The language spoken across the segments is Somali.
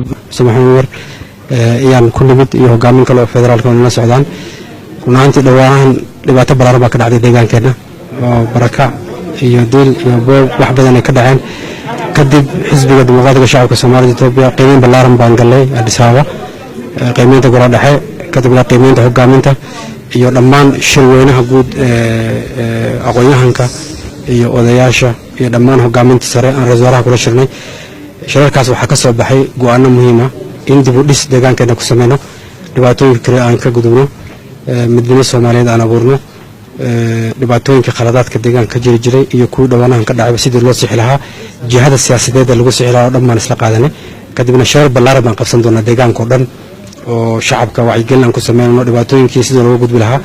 Mustafa Maxamed Cumar ayaan ku nimid iyo hogaamin kale oo federaalka nala socdaan. Run ahaantii, dhowaanahan dhibaato ballaaran baa ka dhacday deegaankeenna oo barakac iyo diil iyo boob wax badan ay ka dhaceen. Kadib Xisbiga Dimuqraadiga Shacabka Soomaalida Etoobiya qiimeyn ballaaran baan gallay Addis Ababa, qiimeynta golaha dhexe, kadibna qiimeynta hogaaminta iyo dhammaan shirweynaha guud ee aqoon-yahanka iyo odayaasha iyo dhammaan hogaaminta sare aan ra-isul wasaaraha kula shirnay. Shirarkaas waxaa ka soo baxay go'aano muhiim ah in dib u dhis deegaankeena ku sameyno, dhibaatooyinka kale aan ka gudubno, midnimo Soomaaliyeed aan abuurno, dhibaatooyinka khaladaadka deegaanka ka jiri jiray iyo kuwii dhowaanahan ka dhacayba sidii loo sixi lahaa, jihada siyaasadeed ee lagu sixi lahaa oo dhan baan isla qaadanay. Kadibna shirar ballaaran baan qabsan doonaa deegaanka oo dhan oo shacabka wacyigelin aan ku sameynayno dhibaatooyinkii sidii looga gudbi lahaa,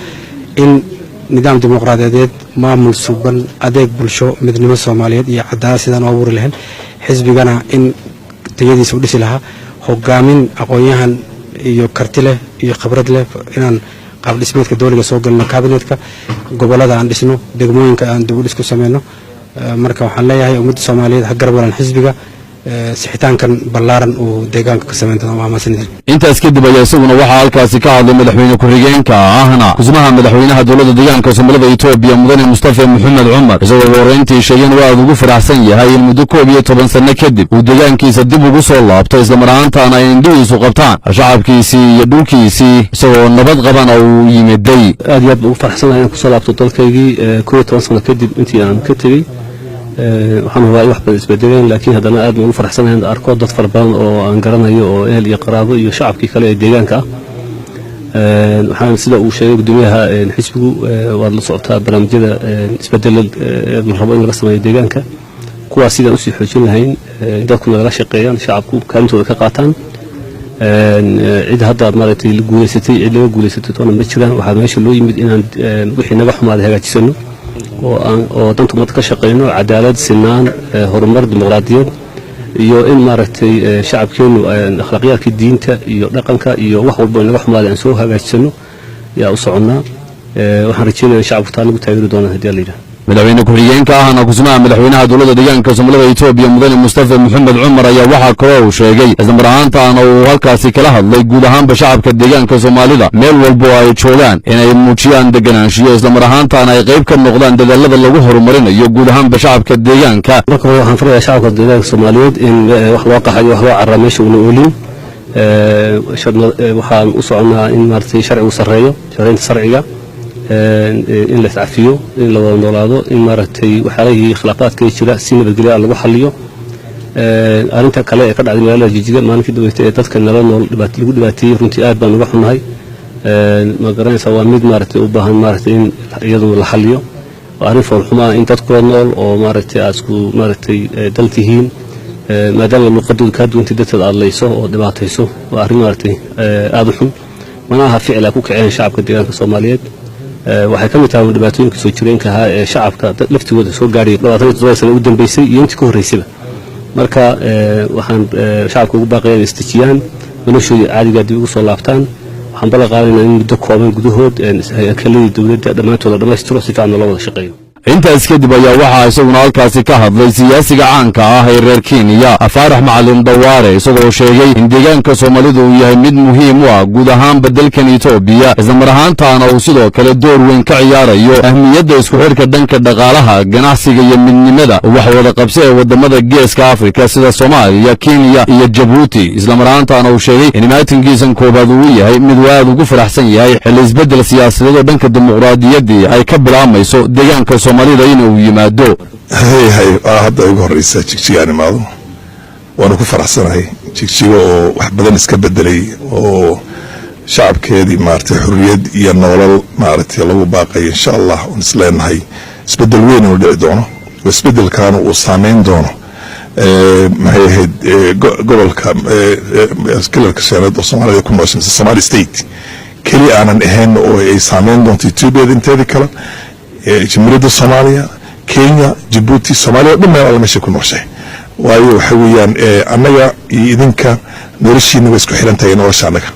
in nidaam dimuqraadiyadeed, maamul suban, adeeg bulsho, midnimo Soomaaliyeed iyo cadaalad sidaan u abuuri lahayn, xisbigana in tayadiisa u dhisi lahaa, hogaamin aqoon-yahan iyo karti leh iyo khibrad leh inaan qaab dhismeedka dowliga soo gelino, kabinetka gobolada aan dhisno, degmooyinka aan dib u dhis ku sameyno. Marka waxaan leeyahay ummadda Soomaaliyeed ha garab galaan xisbiga sixitaankan ballaaran uu deegaanka ka samayn doono. Waa mahadsanidin. Intaas kadib ayaa isaguna waxaa halkaasi ka hadlay madaxweyne ku-xigeenka ahna kusmaha madaxweynaha dowladda deegaanka Soomaalida Etoobiya, mudane Mustafa Maxamed Cumar, isagoo ugu horreyntii sheegay inuu aad ugu faraxsan yahay in muddo 11 sanno kadib uu deegaankiisa dib ugu soo laabto, islamar ahaantaana ay indhihiisu qabtaan shacabkiisii iyo dhulkiisii isagoo nabad qabana uu yimiday. Aad iyo aad baan ugu faraxsanahay inaan kusoo laabto dalkaygii 11 sano kadib intii aan ka tegey. Waxaan hubaa in wax badan isbedeleen, laakiin haddana aad baan ugu faraxsanahay in arko dad fara badan oo aan garanayo oo ehel iyo qaraabo iyo shacabkii kale ee deegaanka ah. Waxaan sida uu sheegay gudoomiyaha xisbigu, waad la socotaa barnaamijyada isbedela la rabo in laga sameeyo deegaanka, kuwaas sidaan usii xoojin lahayn, dadku nagala shaqeeyaan, shacabku kaalintooda ka qaataan. Cid hadda maaragtay guulaysatay, cid laga guulaysatay toona ma jiraan. Waxaa meesha loo yimid inaan wixii naga xumaaday hagaajisano oo aan oo danta ummadda ka shaqeyno, cadaalad, sinaan, horumar, dimuqraadiyad iyo in maaragtay shacabkeennu akhlaaqiyaadkii diinta iyo dhaqanka iyo wax walba naga xumaaday aan soo hagaajisano yaa u soconnaa. Waxaan rajeynaya in shacabku taa nagu taageeri doonaan haddii Alla yidhaah. Madaxweyne ku-xigeenka ahna kusmaha madaxweynaha dowladda deegaanka Soomaalida Etoobiya, mudane Mustafa Maxamed Cumar, ayaa waxaa kaloo uu sheegay, islamar ahaantaana uu halkaasi kala hadlay guud ahaanba shacabka deegaanka Soomaalida meel walbo ay joogaan inay muujiyaan deganaanshiyo, islamar ahaantaana ay qayb ka noqdaan dadaalada lagu horumarinayo guud ahaanba shacabka deegaanka. Marka hore waxaan farayaa shacabka deegaanka Soomaaliyeed in wax loo qaxayo, wax loo carraa meesha una oolin. Waxaan u soconnaa in maaragtay sharcigu sarreeyo, sharciinta sharciga, in la iscafiyo, in la wada noolaado, in maaragtay waxyaalihii khilaafaadka jira si nabadgelya lagu xaliyo. Arrinta kale ee ka dhacday magaalada Jijiga maalinkii dambeysay ee dadka nala nool lagu dhibaateeyey, runtii aad baan uga xunnahay. Ma garanaysaa, waa mid maaragtay u baahan maaragtay in iyadu la xaliyo. Waa arrin foolxumo ah in dad kula nool oo maaragtay aad isku maaragtay dal tihiin, maadaama luqadooda kaa duwantay darteed aad layso oo dhibaatayso. Waa arrin maaragtay aada u xun, mana aha ficil ay ku kaceen shacabka deegaanka Soomaaliyeed. Waxay ka mid tahay dhibaatooyinka soo jireenka ahaa ee shacabka laftigooda soo gaadhayay 27 sano u dambeysay iyo intii ka horreysayba. Marka waxaan shacabka ugu baaqaya inay isdejiyaan, noloshoodii caadigaa dib ugu soo laabtaan. Waxaan ballan qaadaynaa in muddo kooban gudahood hay'akaladii dowladda dhammaantood la dhammaystiro, si fiican loo wada shaqeeyo. Intaas kadib ayaa waxaa isaguna halkaasi ka hadlay siyaasiga caanka ah ee reer Kenya, Faarax Macalin Dawaare, isagoo sheegay in deegaanka Soomaalidu uu yahay mid muhiim u ah guud ahaanba dalkan Etoobiya, islamar ahaantaana uu sidoo kale door weyn ka ciyaarayo ahmiyadda isku xidhka dhanka dhaqaalaha, ganacsiga iyo midnimada wax wada qabsi ee waddamada Geeska Afrika sida Soomaaliya, Kenya iyo Jabuuti. Islamar ahaantaana uu sheegay in imaatinkiisan koowaad uu yahay mid uu aad ugu faraxsan yahay xilli isbeddel siyaasadeed oo dhanka dimuqraadiyaddii ay ka bilaabmayso deegaanka Soomaalida inuu yimaado. Hay hay, waa hadda ugu horeysa Jigjigaan imaado, waanu ku faraxsanahay Jigjiga oo wax badan iska bedelay oo shacabkeedii maaragtay xurriyad iyo nolol maaragtay lagu baaqayo. Insha Allah oon isleenahay isbedel weyn inuu dhici doono oo isbedelkaana uu saameyn doono, maxay ahayd, gobolka kilalka shanaad oo Soomaalida ku noosha mise Somali State keli aanan ahayn, oo ay saameyn doonto Etoobiyada inteedii kale, Jamhuuriyadda Soomaaliya, Kenya, Jabuuti, Soomaaliya o dhan meel alla meeshay ku nooshahay. Waayo, waxa weeyaan annaga iyo idinka noloshiina way isku xiran tahay nolosha annaga.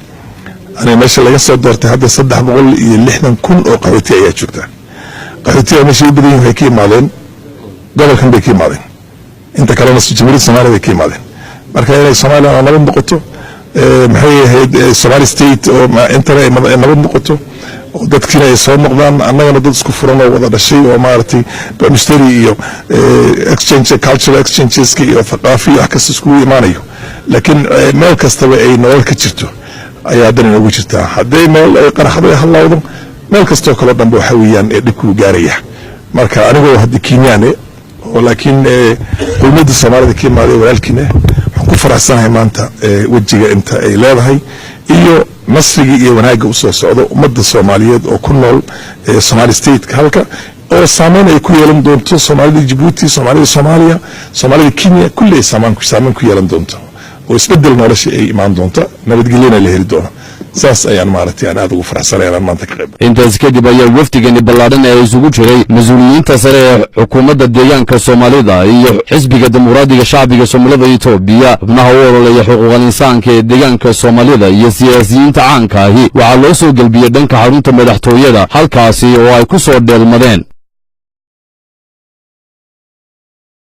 Aniga meesha laga soo doortay hadda 360,000 oo qaxooti ayaa joogta. Qaxootiga meesha u badan yihin waxay ka imaadeen gobolkan bay ka imaadeen, inta kalena Jamhuuriyadda Soomaaliya bay ka imaadeen. Marka inay Soomaaliya nabad noqoto, maxay ahayd, Somali State oo intana ay nabad noqoto oo dadkiina ay soo noqdaan, annagana dad isku furan oo wada dhashay oo maaragtay mushtari iyo exchange, cultural exchangeska iyo thaqaafi iyo wax kasta iskugu imaanayo, laakiin meel kastaba ay nolol ka jirto ayaa haddana inoogu jirtaa. Hadday meel ay qaraxdo, ay hallawdo, meel kastoo kaleo dhanba waxa weeyaan ee dhibkuu gaaraya. Marka anigoo hadda Kenyaane oo laakiin qowmiyadda Soomaalida ka imaaday, walaalkiina, waxaan ku faraxsanahay maanta wejiga inta ay leedahay iyo nasrigii iyo wanaagga usoo socdo ummadda Soomaaliyeed oo ku nool Somali Stateka, halka oo saameyn ay ku yeelan doonto Soomaalida Jabuuti, Soomaalida Soomaaliya, Soomaalida Kenya, kulli ay saameyn ku yeelan doonto oo isbedel nolosha ay imaan doonto, nabadgelyana la heli doono. Saas ayaan maaragtay aan aad ugu faraxsanay inaan maanta ka qayb. Intaas kadib ayaa wafdigani ballaadhan ee isugu jiray mas-uuliyiinta sare ee xukuumadda deegaanka Soomaalida iyo Xisbiga Dimuqraadiga Shacbiga Soomaalida Itoobiya, xubnaha u ololeeya xuquuqal insaanka ee deegaanka Soomaalida iyo siyaasiyiinta caanka ahi, waxaa loo soo gelbiyey dhanka xarunta madaxtooyada, halkaasi oo ay ku soo dheelmadeen.